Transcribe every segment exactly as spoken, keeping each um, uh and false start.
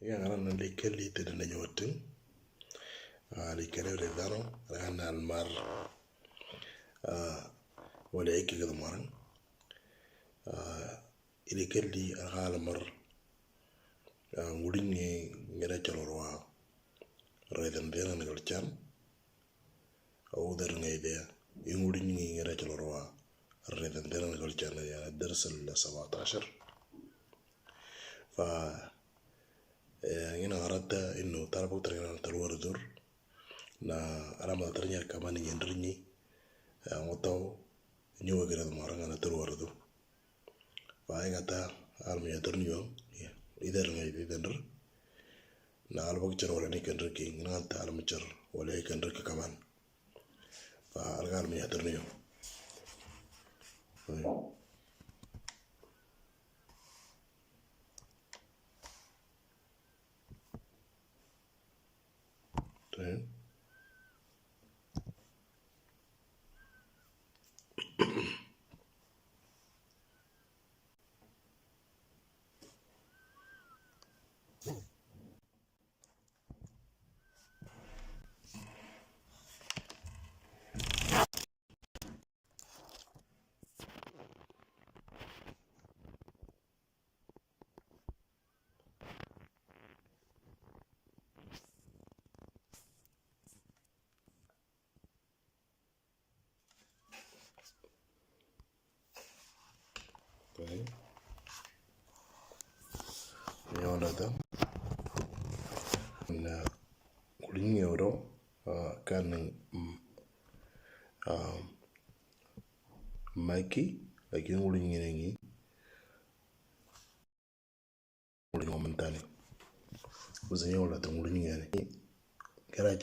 Ika ngara na likeli tede na nyotin. Ah, likeli re dano, re na almar. Ah, wale eke ke damaran. Ah, likeli ara almar. Ah, ngulingi ngira chalorwa. Re dan dena na galchan. Au dar ngai de. Ngulingi ngira chalorwa. Re dan dena na galchan ya dars al sabatashar. Fa, eh, ngina ngarata inu tarabuk tarangina taruar dur. Na alama taranyar kamani nyendrinyi. Eh, ngotau nyuwa gira damaran ngana taruar dur. Fa, ai kata alama ya tarnyo. Idar ngai de dendr. Na alabak char wala ni kendr ki, ngina ngata alama char wala kendr ki kaman. Fa, alga alama ya tarnyo. Okay. Yonda ta. Na kulingi oro, ah, kan, mm, ah, maki, lagi kulingi nengi. Kulingi ngomantani. Usenyo la tunguli ngani. Kera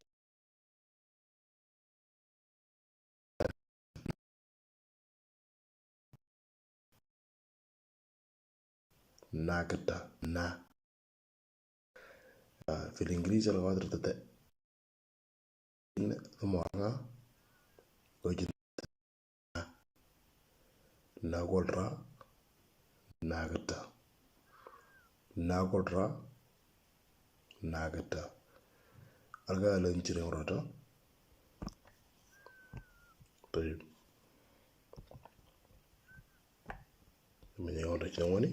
nakta, na. Ah, fil Ingilizi la wadra tata. In, thumanga, gojin. Nagolra, nagta. Nagolra, nagta. Alga lan chireng rota. Tayyib. Mene rota chireng wani.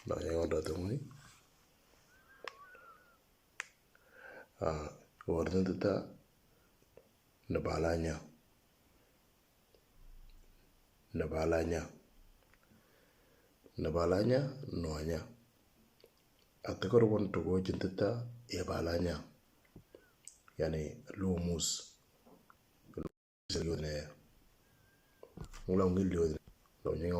Na yang rota wani. Ah, warna tata nabalanya. Nabalanya. Nabalanya, noanya. Atakar wan togo jintata, ebalanya. Yani, lumus. Lumus liodne. Mula ungil liodne. Lo nyinga.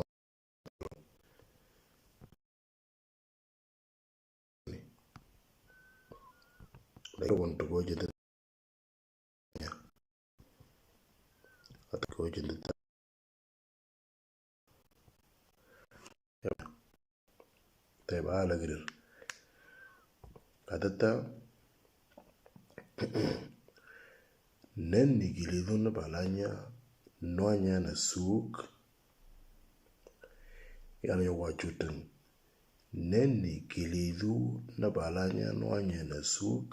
Lagi wan togo jintata. Ata ko jindi ta. Tayyib, ala girir. Kata ta, nani gilidu nabalanya, noanya na suk. Yani wajutan. Nani gilidu nabalanya, noanya na suk.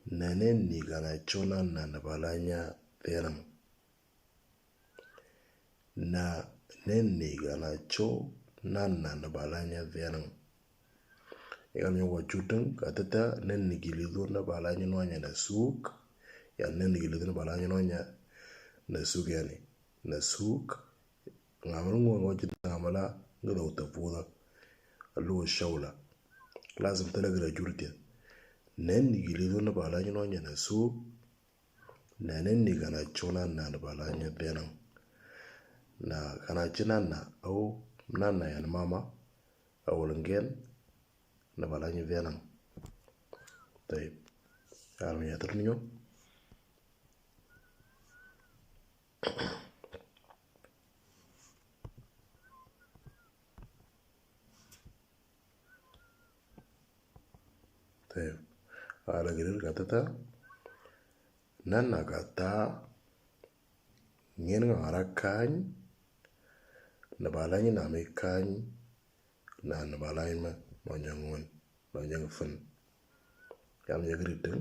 Na nani gana cho nanna nabalanya dhenang. Na nani gana cho nanna nabalanya dhenang. Ikan yung wajutan kata ta nani gilidu nabalanya, noanya na suk. Ya nani gilidu nabalanya, noanya na suk yani. Na suk. Ngamala ngua ngua jita ngamala ngada utapuda. Alu shaula. Lazim talagra jurtia. Nani gilidu nabalanya, noanya na suk. Na nani gana cho nanna nabalanya dhenang. Na gana cho nanna, au nanna yani mama, au lengen, nabalanya dhenang. Tayyib. Alma ya tarnyo. Tayyib. Ala girir kata ta. Nanna kata. Ngin ngara kany. Nǝbalanyi namai kany, na nǝbalanyi ma nonyang win, nonyang fin. Yalǝnyagǝri tǝng.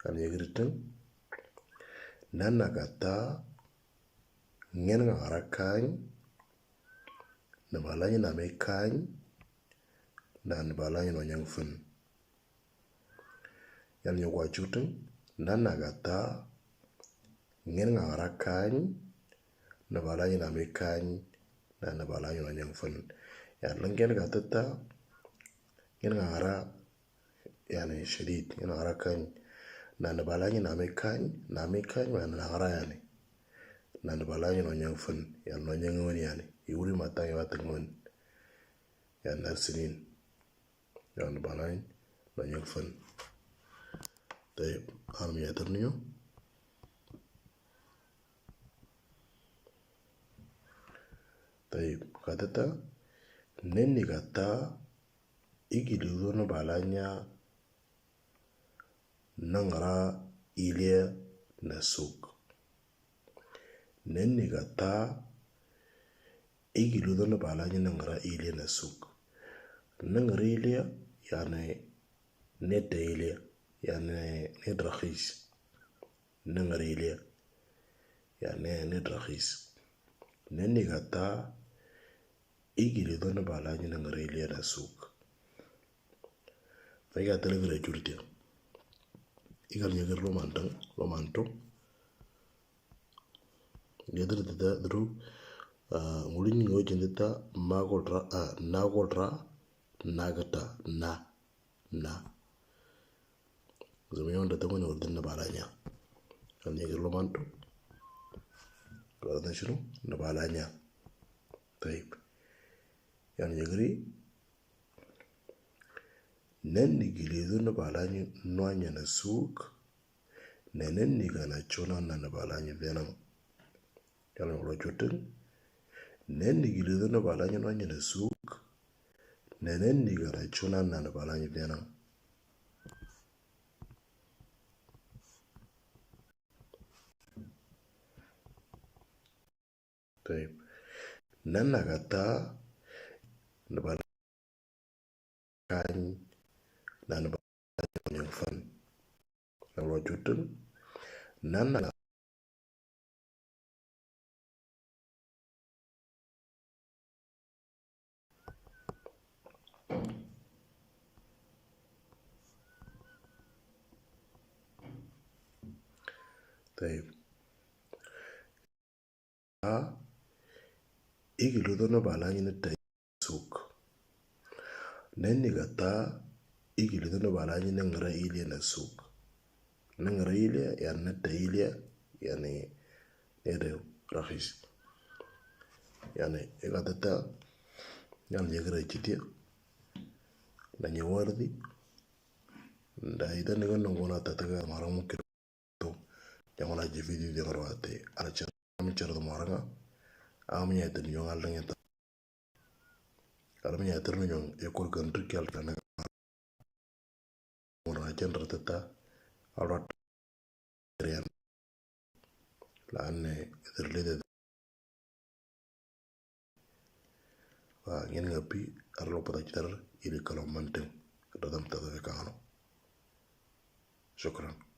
Yalǝnyagǝri tǝng. Nana kata, ngen ngara kany, nǝbalanyi namai kany, na nǝbalanyi nonyang fin. Yalǝnyagǝri tǝng. Nana kata, ngen ngara kany, nǝbalanyi namai kany, na nǝbalanyi nonyang fin. Yalǝnyagǝri kata ta, ngen ngara, yani, shadid, ngen ngara kany. Na nǝbalanyi namai kany, namai kany, ma nangara yani. Na nǝbalanyi nonyang fin, yani nonyang win yani. Iwuri matang iwa tengwin. Yani nar sinin. Yani nǝbalanyi nonyang fin. Tayib, almi yatar niyo. Tayib, kata ta, neni kata, igilido nǝbalanya nangara ilia na suk. Neni kata, igilido nǝbalanya nangara ilia na suk. Nangara ilia, yani, nete ilia, yani, nete rakhis. Nangara ilia, yani, nete rakhis. Neni kata, igilido nǝbalanyi nangara ilia na suk. Faiga tǝlǝgǝra jurtia. Igal nyagir lomantang, lomanto. Yadir tita dru, ah, ngulin ngo jindita, magolra, ah, nagolra, nagata, na, na. Zumi yonda tǝmǝn wardin nǝbalanya. Yalǝnyagir lomanto. Wardin shinu, nǝbalanya. Tayib. Yalǝnyagǝri, neni gilido nǝbalanyi nwanya na suk, neni gana chona na nǝbalanyi venang. Yalǝnyagǝri tǝng. Neni gilido nǝbalanyi nwanya na suk, neni gana chona na nǝbalanyi venang. Tayib. Nana kata, nǝbalanyi kany, na nǝbalanyi nonyang fin. Yalǝnyagǝri tǝng. Nana Tayib. A, igilido nǝbalanyi nǝtayi suk. Neni kata, igilido nǝbalanyi nangara ilia na suk. Nangara ilia, yani, nete ilia, yani, nete rakhis. Yani, ikata ta, yalǝnyagǝri jitia. Na nyi wardi. Nda ita niga nongona tataga marang mukir. To, jangona je video de marwate. Ala cer, am cer do maranga. Am nya ita nyong al nya ta. Ala nya ita nyong ekor country kyal kana. Mora chen ratata. Alot rian. La anne ita lide. Wa ngin ngapi arlo pada cer ili kalau manting. Dadam tata kano. Shukran.